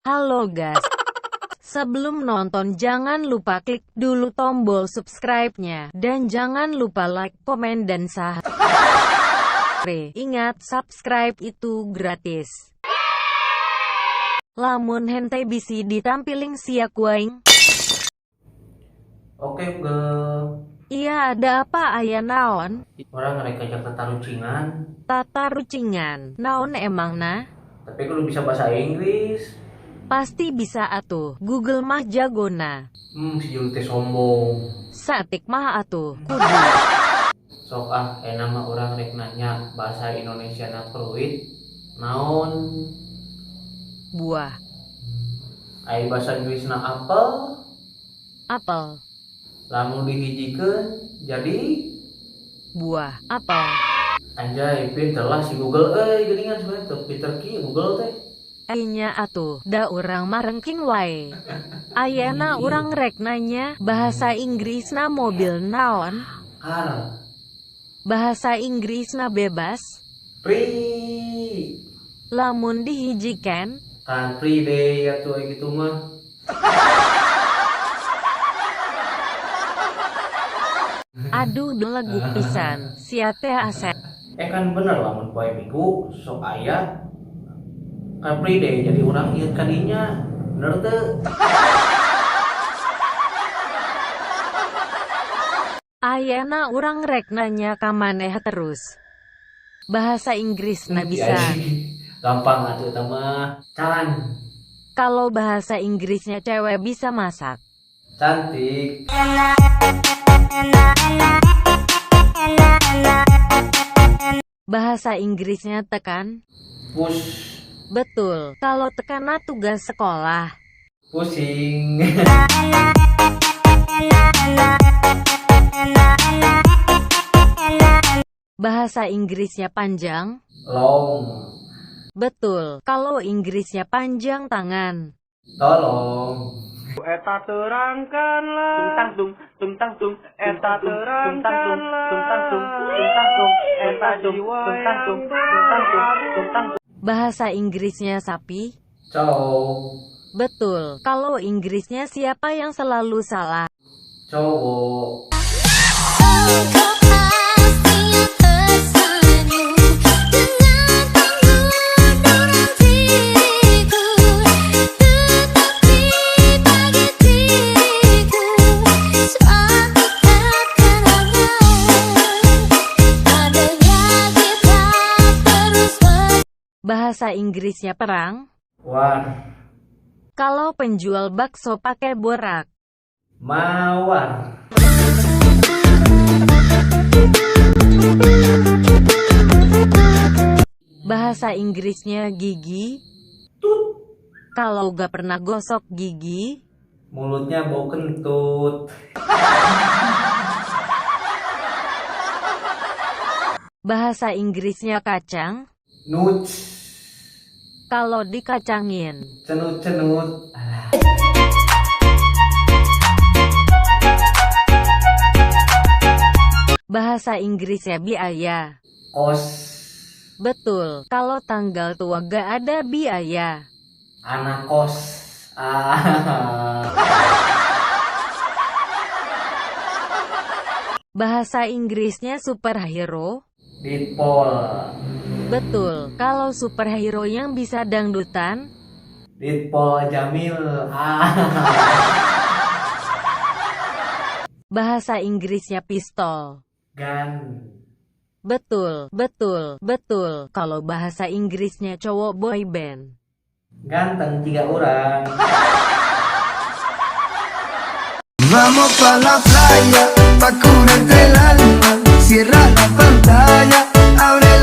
Halo guys. Sebelum nonton jangan lupa klik dulu tombol subscribe-nya. Dan jangan lupa like, komen, dan share. Ingat, subscribe itu gratis. Lamun hente bisi ditampiling sia ku aing. Oke, Google. Iya, ada apa, aya naon? Urang rek ngajak tatarucingan. Tatarucingan, naon emangna? Tapi kudu bisa bahasa Inggris. Pasti bisa atuh, Google mah jagona. Si Jul teh sombong. Saeutik mah atuh, kudu. Sok ah, ayeuna mah urang rek nanya bahasa Indonesia na fruit naon? Buah. Ai bahasa Inggris na apel? Apel. Lamun dihijikeun jadi buah apel. Anjay, pinter lah si Google euy, geuningan sebenarnya teu pinter kieu Google teh. Enya atuh, da urang mah rengking wae. Ayeuna urang rek nanya, bahasa Inggrisna mobil naon? Car. Bahasa Inggrisna bebas? Free. Lamun dihijikan? Kan free day atuh gitu mah. Aduh, beleguk pisan, sia teh asep. Kan bener lamun poe Minggu sok aya Car Free Day, jadi urang ieu kadinya bener teu? Ayeuna urang rek nanya ka maneh terus. Bahasa Inggrisna bisa. Gampang atuh eta mah. Can. Kalau bahasa Inggrisnya cewek bisa masak. Cantik. Bahasa Inggrisnya tekan? Push. Betul, kalau tekana tugas sekolah. Pusing. Bahasa Inggrisnya panjang? Long. Betul, kalau Inggrisnya panjang tangan. Tolong. Eta terangkanlah tungtang tung tungtang tung eta terangkanlah tungtang tung tungtang tung eta jiwa tungtang tung tungtang tung tungtang tung. Bahasa Inggrisnya sapi? Cow. Betul, kalau Inggrisnya siapa yang selalu salah? Cowok. Bahasa Inggrisnya perang? War. Kalau penjual bakso pakai borak? Mawar. Bahasa Inggrisnya gigi? Tut. Kalau gak pernah gosok gigi? Mulutnya bau kentut. Bahasa Inggrisnya kacang? Nuts. Kalau dikacangin? Cenut-cenut. Bahasa Inggrisnya biaya? Kos. Betul, kalau tanggal tua gak ada biaya. Anak kos. Ah. Bahasa Inggrisnya superhero? Deadpool. Betul, kalau superhero yang bisa dangdutan? Deadpool Jamil. Ah. Bahasa Inggrisnya pistol? Gun. Betul, betul, betul. Kalau bahasa Inggrisnya cowok boy band? Ganteng 3 orang. Vamos pa la playa, pa curarte el alma. Cierra la pantalla, abre